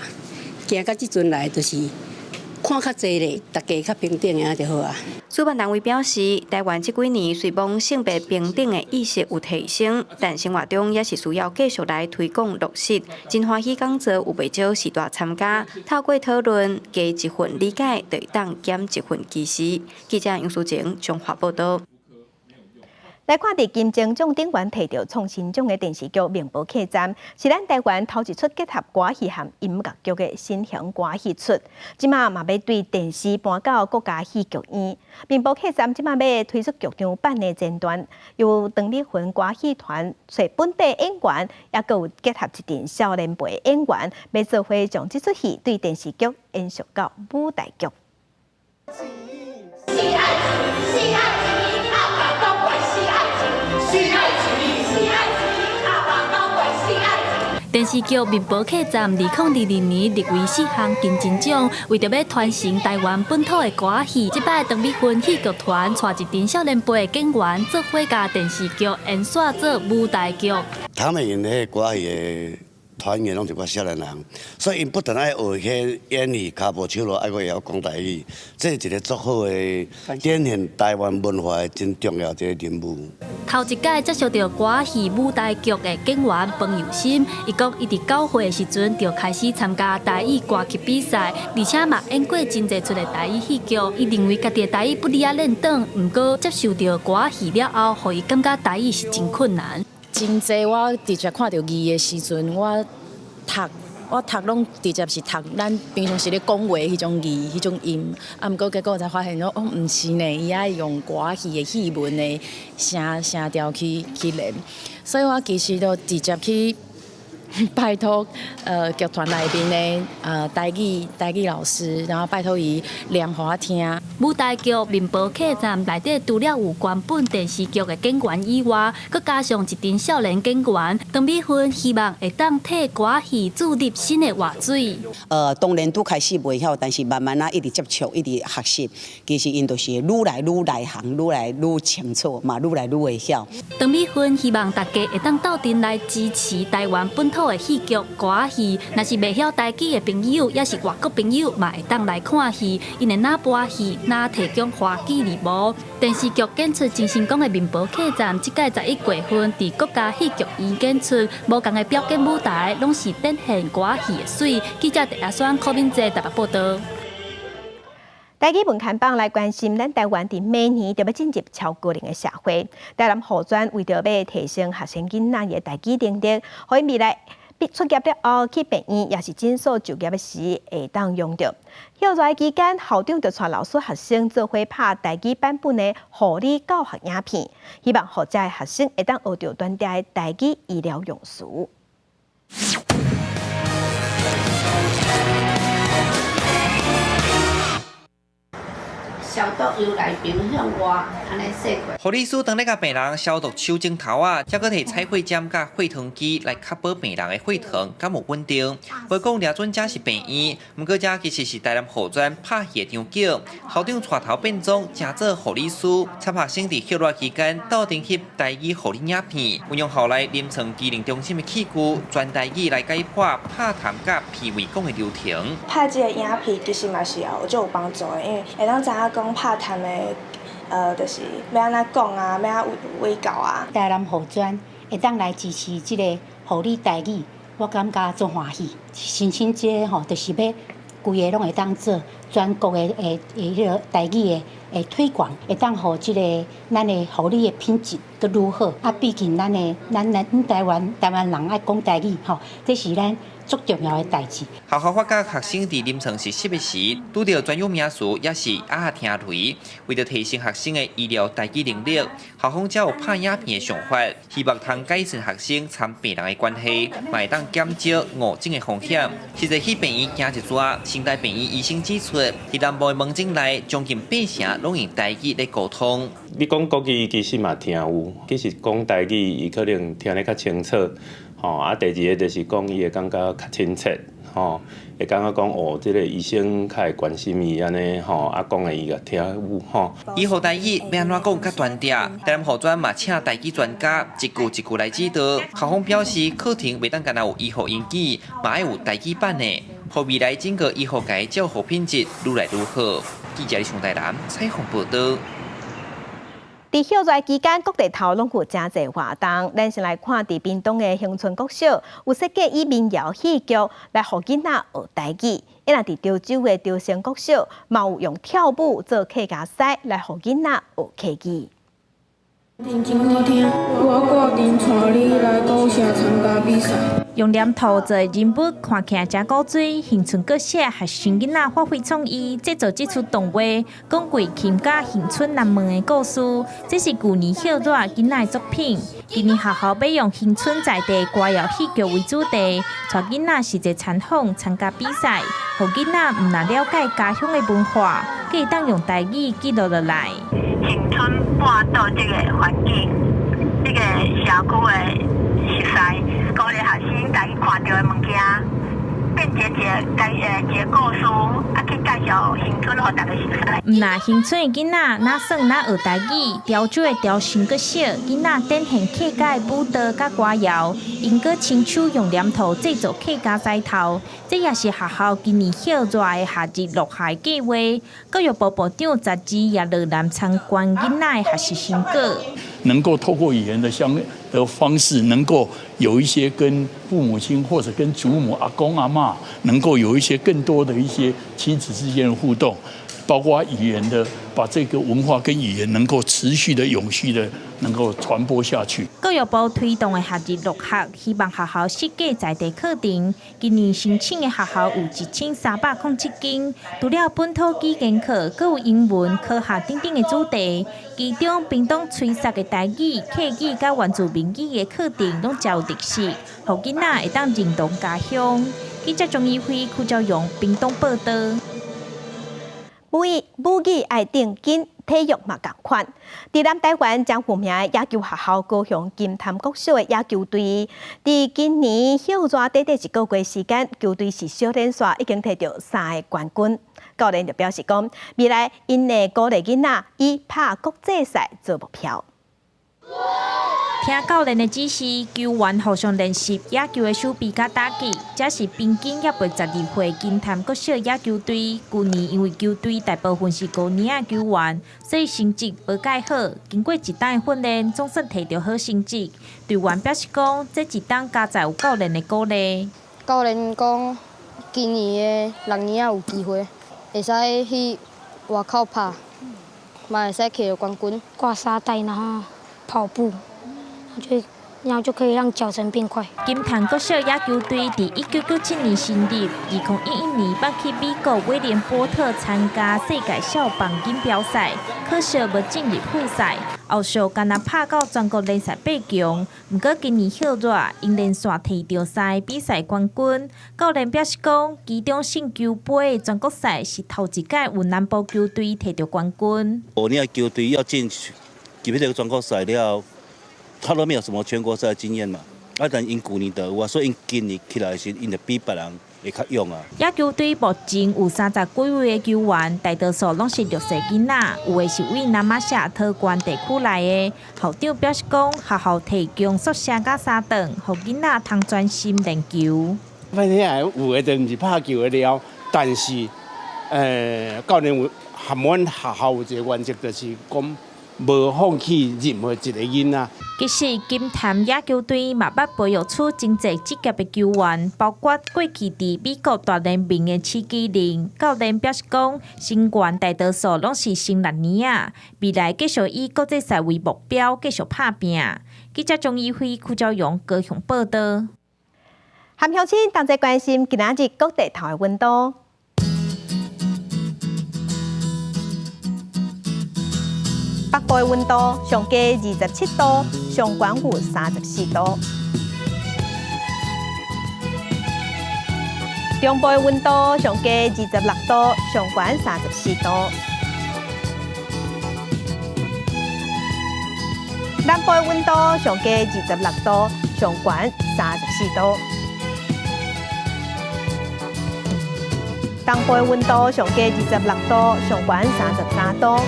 行到這陣來就是。看較濟咧，大家較平等的就好啊。主辦單位表示，台灣這幾年雖罔性別平等的意識有提升，但生活中也是需要繼續來推廣落實。真歡喜講座有袂少序大參加，透過討論加一份理解，就會當減一份歧視。記者楊淑靜中華報導。來看佇金鐘獎頂懸提著創新獎的電視劇《麵包客棧》，是咱台灣頭一齣結合歌戲和音樂劇的新型歌戲出。這馬嘛欲對電視搬到國家戲劇院，《麵包客棧》這馬欲推出劇場版的前段，由鄧美雲歌戲團揣本地演員，抑閣有結合一陣少年輩演員，欲做伙將這齣戲對電視劇延續到舞台劇。是愛情，是愛情，阿爸講過是愛情，是愛情，是愛情，阿爸講過是愛情。電視劇《麵包客棧》2022年入圍四項金針獎，為著欲傳承台灣本土的歌戲，這擺鄧美雲戲劇團帶一陣少年輩的演員做伙共電視劇延續做舞台劇。他們演彼个歌戲的團員攏是較少年人，所以𪜶不但愛學彼演戲、跤步手路，愛閣會曉講台語，這是一个足好的展現台灣文化的真重要一個任務。頭一擺接觸著歌戲舞台劇的演員彭佑心，伊講伊佇9歲的時陣就開始參加台語歌曲比賽，而且嘛演過真濟齣的台語戲劇。伊認為家己的台語不離仔練轉，毋過接受著歌戲了後，予伊感覺台語是真困難。真濟我直接看著字的時陣，我讀我讀攏直接是讀咱平常時咧講話彼種字、彼種音，啊，毋過結果才發現說，哦，毋是呢，伊愛用歌戲的戲文的聲聲調去去練，所以我其實就直接去拜託劇團內面的台語台語老師，然後拜託伊念予我聽。舞台劇《麵包客棧》內底除了有原本電視劇的演員以外，閣加上一陣少年演員，鄧美雲希望會當替歌戲注入新的活水。當然拄開始袂曉，但是慢慢仔一直接觸，一直學習，其實𪜶就是愈來愈內行，愈來愈清楚，嘛愈來愈會曉。鄧美雲希望大家會當鬥陣來支持台灣本土的戲劇歌戲，若是袂曉台語的朋友，抑是外國朋友，嘛會當來看戲。𪜶會若播戲，若提供華語字幕。電視劇演出真成功的《麵包客棧》，這屆11月份佇國家戲劇院演出，無仝的表演舞台，攏是展現歌戲的媠。記者鄭阿雙、柯敏哲台北報導。台語文刊榜來關心，咱台灣佇明年就欲進入超高齡的社會。台南護專為著欲提升學生囡仔的台語能力，予𪜶未來畢出業了後去病院，抑是診所就業時會當用著。歇熱期間，校長就帶老師學生做伙拍台語版本的護理教學影片，希望予遮的學生會當學著當地的台語醫療用詞。消毒油內邊向外，按呢洗過。護理師當咧共病人消毒酒精頭仔，才閣提採血針佮血糖機來確保病人的血糖敢有穩定。無講掠準這是病院，毋過這其實是台南護專拍戲的場景。校長帶頭變裝，成做護理師，參學生佇歇熱期間鬥陣翕台語護理影片，運用校內臨床機能中心的器具，全台語來解剖拍痰佮鼻胃管的流程。拍這個影片其實嘛是有足有幫助的，因為會當知影講拍痰的，就是欲按怎講啊，欲按怎衛教啊。台南護專會當來支持這个護理台語，我感覺足歡喜。申請這个吼，就是欲規个攏會當做全國的彼个台語的推廣，會當予這个咱的護理的品質閣愈好。啊，畢竟咱的咱咱台灣台灣人愛講台語吼，這是咱足重要的代誌。學校發覺學生佇臨床實習的時，拄著專有名詞，抑是鴨仔聽雷。為著提升學生的醫療台語能力，校方才有拍影片的想法，希望通改善學生參病人的關係，嘛會當減少誤診的風險。實際去病院行一逝，成大病院醫生指出，佇南部的門診內，將近八成攏用台語咧溝通。你講國語其實嘛聽有，其實講台語伊可能聽得較清楚。吼啊，第二个就是講伊會感覺較親切，吼，會感覺講哦，這个醫生較會關心伊按呢，吼，啊講的伊會聽有吼。醫護台語欲按怎講較端正？台南護專嘛請台語專家一句一句來指導。校方表示，課程袂當干焦有醫學英語，嘛愛有台語版的，予未來整個醫學界照護品質愈來愈好。記者李台南採訪報導。佇歇熱期間，各地頭攏有誠濟活動。咱先來看佇屏東的恆春國小，有設計以民謠戲劇來予囡仔學台語。啊若佇潮州的潮生國小，嘛有用跳舞做客家師來予囡仔學客語。真好聽，我決定帶你來高城參加比賽。用黏土做人物，看起來誠古錐。恆春國小學生囡仔發揮創意，製作這齣動畫，講桂琴佮恆春南門的故事。這是舊年歇熱囡仔的作品。今年學校欲用恆春在地歌謠戲劇為主題，帶囡仔實際參訪參加比賽，予囡仔毋但了解家鄉的文化，閣會當用台語記錄落來。恆春半島這個環境，這个社區的熟似，鼓勵學生家己看著的物件，變成一个一个故事，啊去介紹恆春予逐家熟似。毋但恆春的囡仔，若耍若學台語，潮州的潮生國小囡仔展現客家的舞蹈佮歌謠，𪜶閣親手用黏土製作客家獅頭，這也是學校今年歇熱的夏日樂學計畫。教育部部長雜誌也落南參觀囡仔的學習成果。能夠透過語言的相的方式，能夠有一些跟父母親或者跟祖母、阿公阿嬤，能夠有一些更多的一些親子之間的互動，包括語言的，把這個文化跟語言能夠持續的、永續的能夠傳播下去。教育部推動的夏日樂學，希望學校設計在地課程。今年申請的學校有1307間，除了本土語言課，閣有英文、科學等等的主題。其中，屏東吹捒的台語、客語佮原住民語的課程，攏誠有特色，予囡仔會當認同家鄉。記者鍾怡輝、柯昭榮屏東報導。母語母語愛定緊，體育嘛仝款。佇南台灣誠有名的野球學校高雄金潭國小的野球隊，佇今年歇熱短短一個月時間，球隊是小連續已經摕著三个冠軍。教練就表示講，未來𪜶會鼓勵囡仔以拍國際賽做目標。聽教練的指示，球員互相練習野球的守備佮打擊。這是平均猶未12歲金潭國小野球隊。舊年因為球隊大部分是高年仔球員，所以成績無蓋好。經過一冬的訓練，總算摕著好成績。隊員表示講，這一冬佳哉有教練的鼓勵。教練講，今年的六年仔有機會，會使去外口拍，嘛會使摕著冠軍。掛沙袋，然後跑步。就然後就可以讓腳程變快。金潭國小野球隊佇1997年成立，2011年捌去美國威廉波特參加世界校棒錦標賽，可惜無進入複賽。後續干焦拍到全國聯賽8強，毋過今年歇熱，𪜶連續提著三个比賽冠軍。教練表示講，其中勝球杯的全國賽是頭一屆有南部球隊提著冠軍。哦，你球隊要進入彼個全國賽了，他都沒有什麼全國賽經驗嘛。啊，但𪜶舊年就有啊，所以𪜶今年起來時，𪜶就比別人會較勇啊。野球隊目前有30幾位的球員，大多數攏是弱勢囡仔，有的是為那瑪夏桃縣地區來的。校長表示講，學校提供宿舍佮三頓，予囡仔通專心練球。反正有的就毋是拍球的料，但是，教練有含阮學校有一個原則，就是講無放棄任何一個囡仔。其實金潭野球隊嘛捌培育出真濟職業的球員，包括過去佇美國大聯盟的史基林。教練表示講，成員大多數攏是成六年仔，未來繼續以國際賽為目標，繼續拍拚。記者鍾怡輝、柯昭榮高雄報道。含鄉親同齊關心今仔日各地頭的溫度。北部的溫度上低27度，上懸有34度。中部的溫度上低26度，上懸34度。南部的溫度上低26度，上懸34度。東部的溫度上低26度，上懸33度。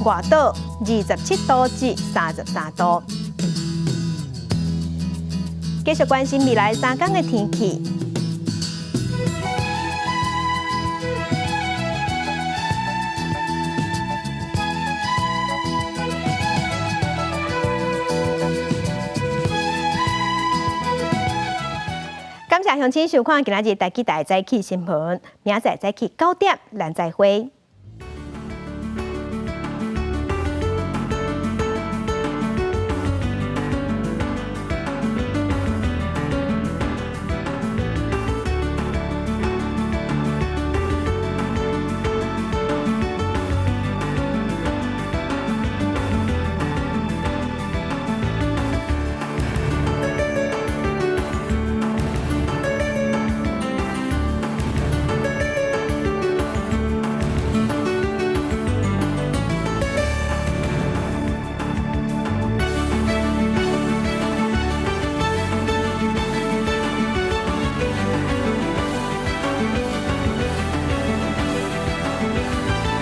外島27度至33度。繼續關心未來3天的天氣。感謝鄉親收看今仔日台語台早起新聞，明仔載早起9點，咱再會。